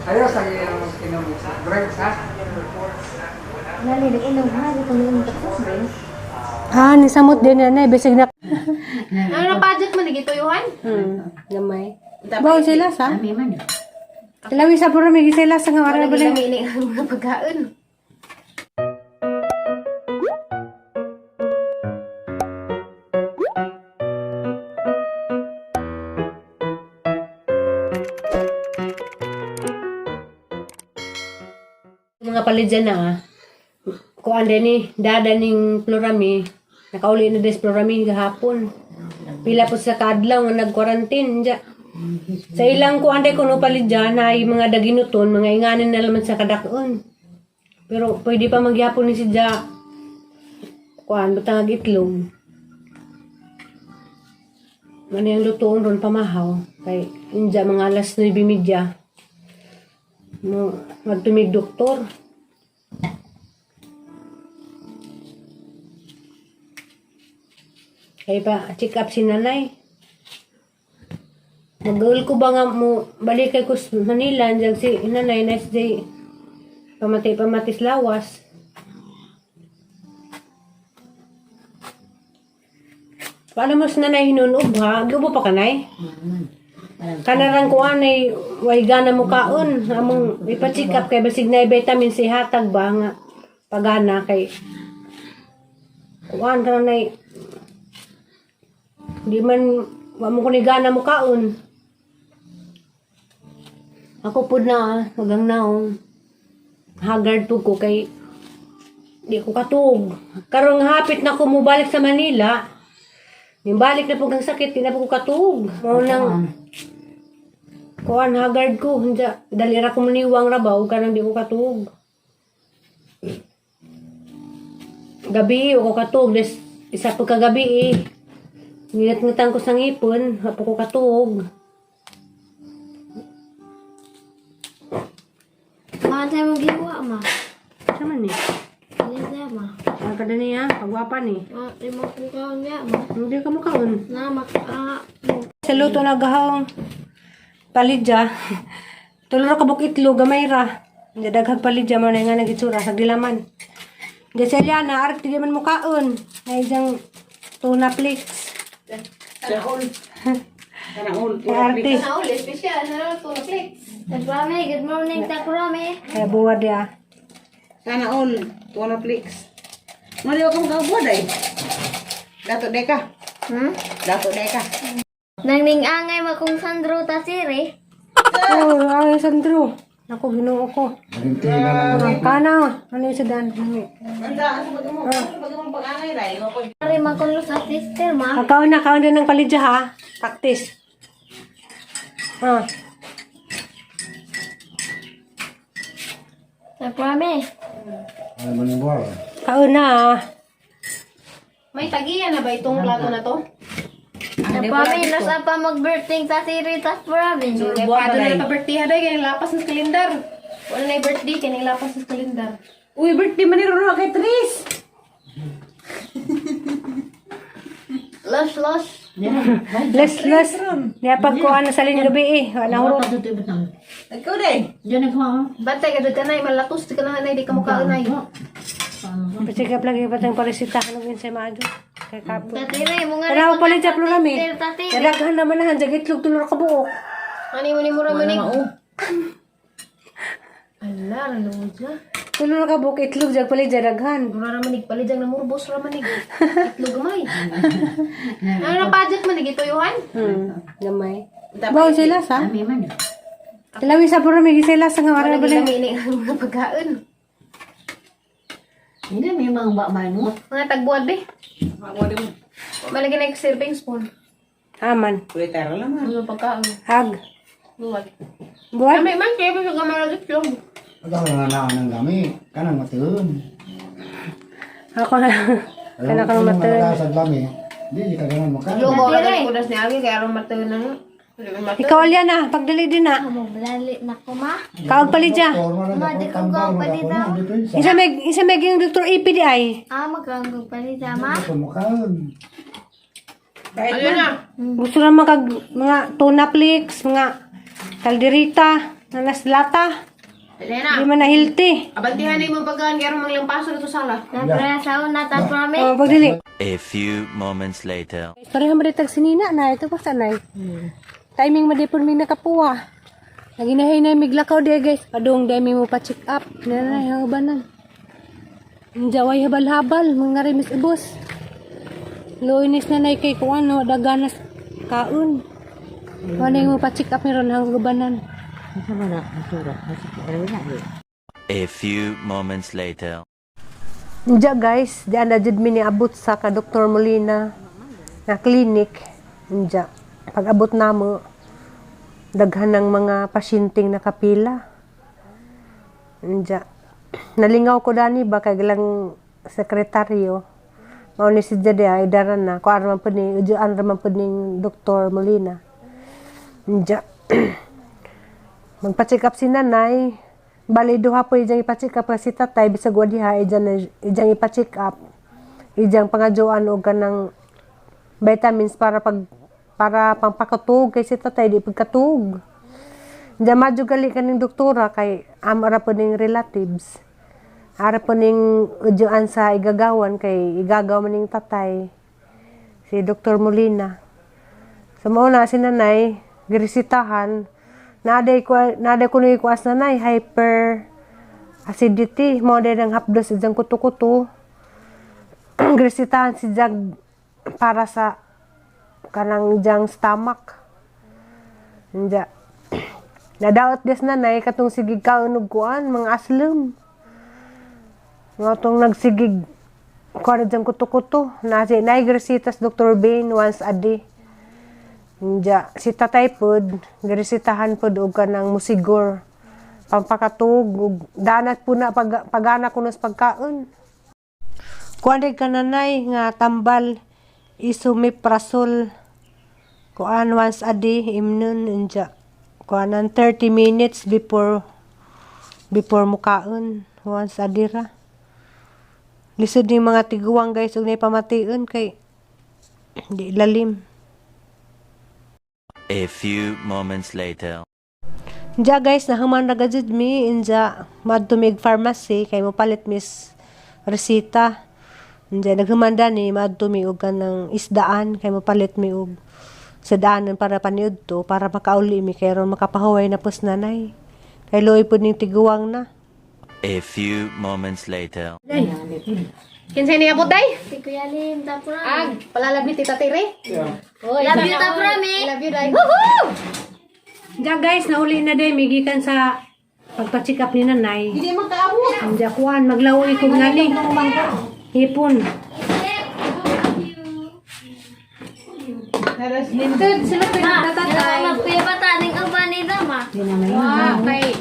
Ayaw sa inom inom soft drinks, ha? Nalilig inom ha, di ko miinom ka soft drinks. Ah, nisamot din na na bisig na. Ano na budget mo nagito Yohan? Gamay. Bawo sila sa? Lawi sa puro may sila sa nga Wala ara ba gilami ini ang mga pagkaon. Mga palidyan na ah. Kuan din ni dada ning Florami. Nakauli na des Florami gahapon. Pila po sa kaadlaw nga nag-quarantine dya. Sa ilang kuan day kuno palidyan ay mga daginuton, mga inganin na laman sa kadakon. Pero pwede pa magyapon ni si dya. Kuan butang itlog. Ano yung lutoon ron pamahaw kay inja mga alas 9:30 mo magtumig doktor. Kaya pa, check up si nanay. Mag ko ba nga mo, balik kay kus Manila, andyan si nanay, next day, pamatay pamatis lawas. Paano mo si nanay hinunob ha? Gubo pa ka nay? Kanarang kuan ay way gana mo kaon. Among ipa-check up kay basig na vitamin C hatag ba nga pagana kay kuan ka na di man wa mo kuni gana mo kaon. Ako pud na ah, magang naong haggard pud ko kay di ko katuog. Karong hapit na ko mobalik sa Manila, nimbalik na pud ang sakit, di na pud ko katuog. Mao nang kuan haggard ko, hunja dali ra ko maniwang ra ba ug kanang di ko katuog. Gabi o ko katuog, des isa pa kagabi eh. Nginat-ngatan ko sa ngipon, hapo ko katuog. Mga tayo mong giwa, ma. Sama ni? Ano siya, ma? Ang kada niya, pagwapa ni. Ah, di mo kukaon niya, ma. Hindi ka mukaon. Na, maka... Sa luto na gahong palidya. Tulo ra ka buk itlog gamay ra. Hindi daghang palidya mo na nga nagitsura sa dilaman. Di sa Eliana, arak di man mukaon. Na isang tuna flakes. Arte. Na uli special na to na flakes. Takrame, good morning, Takrame. Kaya buwad ya. Sana all, tuna flakes. Mali ka magkabuad ay. Dato deka. Dato deka. Nang ningangay makong Sandro Tasiri. Oh, ay Sandro. Naku, ginoo ko. Kana, ano yung sa daan? Anda, asa pag mo? Asa pag mo pag-angay ray? Ari makong sa sister, ma. Kaon na, kaon na ng palidya ha. Practice. Ah, Takrame. kaon na ah. May tagiya na ba itong plato na to? Takrame, nasa pa mag-birthday Tasiri tas province. Kay paano na pa-birthday ha day kay lapas sa kalendar. Wala na birthday kay lapas sa kalendar. Uy, birthday man ni Roro kay Tris. Los, los. Les, les. Niya pagkuha na sa linyong gabi eh. Wala hurot. Ikaw day. Bantay ka dud kanay malatos di ka na nay di ka mukaon nay. Pasikap lagi patang parisita. Anong yun sa maadyo? Kay kapo. Tatiri, mo nga Tanaw pala dyan, Plurami. Sister Tasiri. Nadaghan naman na, hanjag itlog tulor ka buok. Ani mo ni mura mo ni. Ala, nalungod siya. Tulor ka buok, itlog jag pala dyan, daghan. Mura ra manig palidyang namurbos ra manig. Itlog gamay. Ano na budget mo nagito Yohan? Gamay. Bawo sila sa? Lawi sa puro may sila sa nga Wala ara ba gilami ini ang mga pagkaon. Hindi, may mga ba mo? Mga tagbuad be. Malagi na yung serving spoon. Aman. Kulit tara lang man. Ano pagkaon? Hag. Buwag. Buwan. Kami man kaya pa gamay ra itlog. Ako na na ng gami, kanang matuon. Ako na. Kana ka matuon. Sa lami, di ka ganan mo ka. Lugo ra ko das ni Agi kaya aron matuon na. Ikaw Aliana, pagdali din na. Maglali na ko, ma. Kaog pala dyan. Ma, di ko kaog palita. Isa may yung Dr. APDI. Ah, magkaong palita, ma. Ayun na. Gusto na mga tuna flakes, mga kalderita. Nalas lata. Lena, Di man na healthy. abantihan na yung mga pagkaan kaya mang lampaso na to sala. Naprasaw na ta prami. Oh, pagdili. A few moments later. Pareho mo rin sinina na. Ito pa sanay. Timing mo di po mi nakapuwa. Naginahay na miglakaw di guys. Padung dami mo pa check up. Nanay habanan. Jaway habal-habal mga remis ubos. Luinis na nay kay kuan no daganas kaon. Wala mo pa check up meron hang gubanan. A few moments later. Diya guys, diyan na jud mi niabot sa ka Dr. Molina na clinic. Diya. Pag abot namo, daghan ng mga pasyenteng nakapila. Diya. Nalingaw ko dani ba kay galang sekretaryo. Mao ni si Jade ay daran na kuan man pud ni ujuan ra man pud ning Dr. Molina. Diya. Magpa-check up si nanay. Bali duha po ijang ipa-check up kasi tatay bisag wa diha ijang ijang ipa-check up. Ijang pangadyoan og kanang vitamins para pag para pangpakatug kay si tatay di pagkatug. Diyan madyo gali kaning doktora kay amo ra po ning relatives. Ara po ning udyoan sa igagawan kay igagaw man ning tatay si Dr. Molina. So mao na si nanay giresitahan naaday ko ni kuas nanay hyper acidity mo day nang hapdos ijang kuto-kuto. Giresitahan si Jag para sa kanang jang stomach. Inja. Nadaot des nanay katong sigig kaon og kuan mga aslum. Nga tong nagsigig kuan jang kuto-kuto na si nay giresitas Dr. Bain once a day. Inja, si tatay pod, giresitahan pod og kanang musigor. Pampakatug ug danat po na pag pagana kuno sa pagkaon. Kuan ka nanay nga tambal isomeprazole. Kuan once a day imnon inja. Kuanan 30 minutes before before mukaon once a day ra. Lisod ni mga tiguang guys ug nay pamation kay di lalim. A few moments later. Inja guys, nahuman ra gajud mi inja madto mig pharmacy kay mopalit mis resita. Inja naghuman ni madto mi og kanang isdaan kay mopalit mi og sa daanan para paniudto para makauli mi kay ron makapahuway na pos nanay. Kay luoy pud ning tiguang na. A few moments later. Kinsay niya day? Si Kuya Lim ta prami. Ag, palalab ni Tita Tere. Oy, Love you sana ta all. prami. Love you, day. Woohoo! Inja guys, nauli na day migikan sa pagpa-check up ni nanay. Hindi man kaabot. Inja kuan maglaoy kog ngani. Hipon. Lintod, sila Ma, pinagtatatay. magkuya bata ning uban ni ma. Wow, kay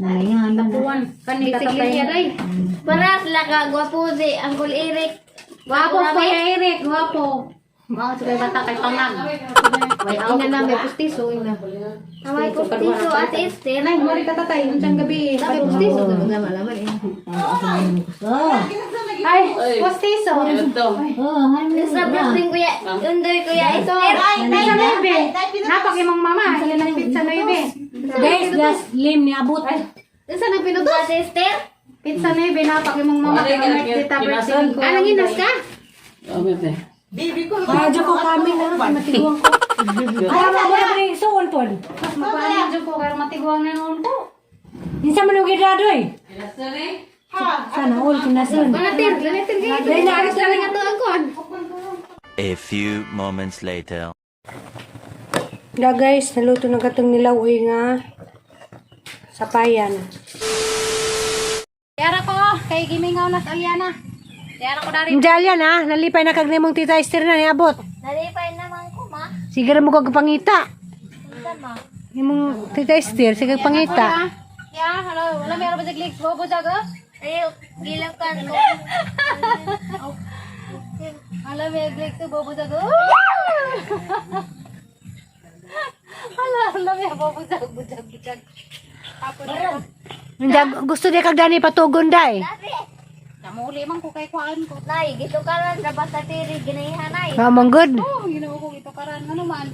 Tapuan. Kani tatatay niya day. Para sila ka gwapo si Uncle Eric. Gwapo Kuya Eric, gwapo. Mao sa bata kay pangag. May ina na may pustiso ina. Amay ko piso at Esther. Nay, mori ka tatay unsang gabi. May pustiso malaman eh. Ay, pustiso. Sa birthday Kuya, Undoy Kuya Esther. Pizza nueve. Napak imong mama, sila ng pizza nueve. Guys, das lim ni abot. Unsa nang pinutos? Ate Esther. Pizza nueve napak imong mama kay tita birthday ko. Anong inas ka? Radyo ko kami na matiguang ko. Ay, mo na rin suon pod. Mas magpaano jud ko kay matiguang na noon ko. Insa man og gidadoy? Sana all kinasun. Lanatir, lanatir kay. Dahil na aris lang ato ang kon. A few moments later. Da guys, naluto na katong nilaw-oy nga sapayan. Yara ko kay gimingaw nas Aliana. Yara ko dari. Injalya na, nalipay na kag nimong tita Esther na niabot. Nalipay naman ko ma. Sige ra mo kag pangita. Unsa ma? Imong tita Esther, sige pangita. Ya, hello. Wala meron ba jaglik? Bobo jag oh. Ayo, gilang kan ko. Wala may glik to bobo jag. Oh! Hala, wala may bobo jag, bujag, bujag. Apo na. Inja, gusto di kag dani patugon day. Namuli man ko kay kuan ko. Nay, gitukaran ra ba sa tiri ginahihanay? Mamang good. Oh, ginoo ko ito karan ano man.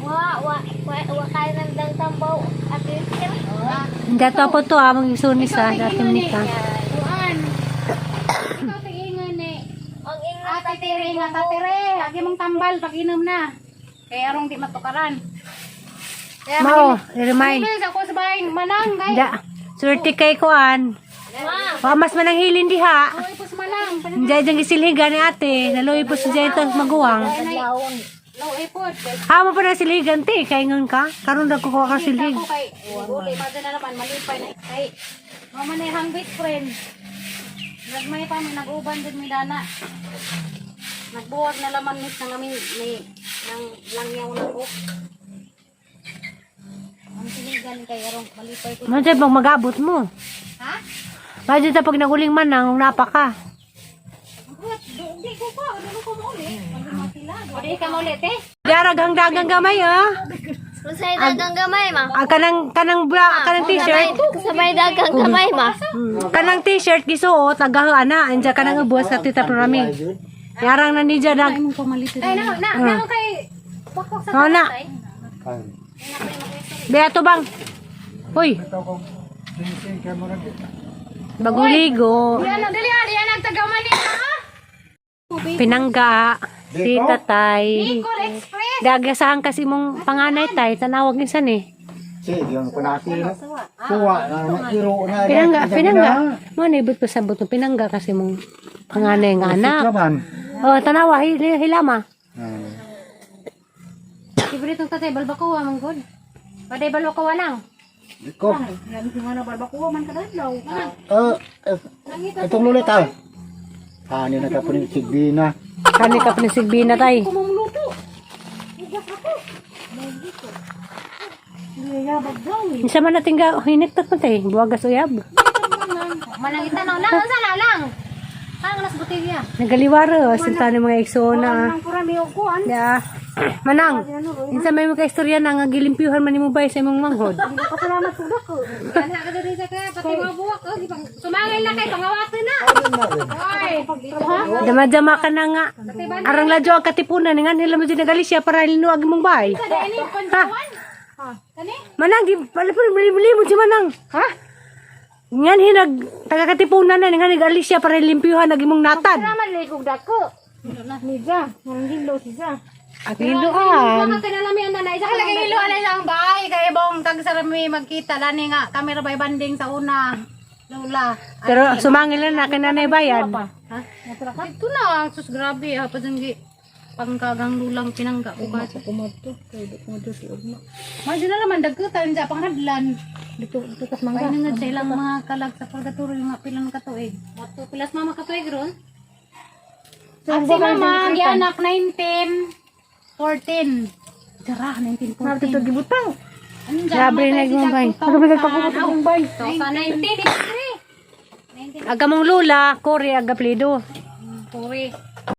Wa wa wa wa kay nang dang tambaw ate. Dato po to ah, mag-isunis ah, dato ni ka. Kuan. Ikaw tiingon ni. Ang ingon Ate Tere nga ta Tere, agi mong tambal pag inom na. Kay arong di matukaran. Kaya Mao, remind. Bilis ako sa bahay manang kay. Da, swerte kay kuan. Wa mas manang hilin diha. Oy pus manang. Diyan diyang gisilhigan ni ate. Naluoy po si Jay itong maguwang. Low effort. Ha mo pa na silhigan te, kay ngon ka. Karon ra ko kuha ka silhig. Ako kay uli pa na naman malipay na kay. Mama na hang best friend. Nagmay pa mi nag-uban jud mi dana. Nagbuwag na laman mis nang amin ni nang langyaw na ko. Ang siligan kay arong malipay ko. Man bang magabot mo. Ha? Madyo ta pag naguling manang napa ka. Di ko pa, ano ko mauli? O di ka mauli, te? Diara hangdagang gamay ah. Kusay dagang gamay ma. Ah, kanang kanang bra, kanang t-shirt. Kasabay dagang gamay ma. Kanang t-shirt gisuot agahan na anja kanang ubos ka tita Prami. Yarang na ni dag. Ay, na, na, na, kay... Wakwak sa Oh, na. tatay. Kan. Beato bang. Hoy. Baguligo. Yan, dali, dali, yan, nagtagaw Manila, ha? Pinangga. Si tatay. Bicol Express. Dagasahan kasi mong panganay tay, tanawag minsan eh. Si, yung kunati na. Kuha na, iro na. Pinangga, pinangga. Mo na ibot ko sa buto, pinangga kasi mong panganay nga anak. Laban. Oh, tanawa hilama. Ah. Libre itong tatay, balbakuwa, manggod. Paday balbakuwa lang. Ko. Balbakuwa man kadadlaw. Eh, eh, itong lulit ah. Hani na ka po ni Sigbina. Kani ka pinasigbina tay. Isa man natin ga hinigtat mo tay, buwagas uyab. Manangita na, nang, saan na lang? Ang nas botelya. Nagaliwaro, sinta ng mga eksona. Ang pura may uguan. Ya. Manang, insa may mga istorya na nga gilimpyuhan man nimo bay sa imong manghod. Pasalamat po dako. Yan ka diri sa kaya pati mga buwak oh, gipang sumangil na kay pangawato na. Oy, Dama-dama ka na nga. Arang ladyo ang katipunan nga nila mo dyan nagalisya para linuag imong bay. ini panjawan. Kani? Manang, di pala pa muli mo si Manang. Ha? Ngan hinag taga katipunan na nga nag-alisya para limpyuhan ag imong natad. Salamat lay kog dako. Nija, nang hilo siya. Ang hiloan. Mga tinalami ang nanay. Sa kalagay hilo anay sa ang bahay kay bong kag sarami magkita lani nga kamera bay banding sa una. Lola. Pero sumangil na na kinanay bayad. Ha? Ito na, sus grabe ha pasanggi pangkagang lulang pinangga ko ka. Kumadto kay di kumadto si ugma. Madyo na naman dagkutan sa panghadlan. Dito dito kas mangga. Ay nga sa ilang mga kalag sa purgatorio nga pilang katuig. Wato pilas mama katuig ron. At si mama gianak 1914. Dara 1914. Ito gibutang. Ano Grabe na imong bay. Grabe na pagkakutang bay. 1983. Aga mong lula, kore aga pledo. Kore.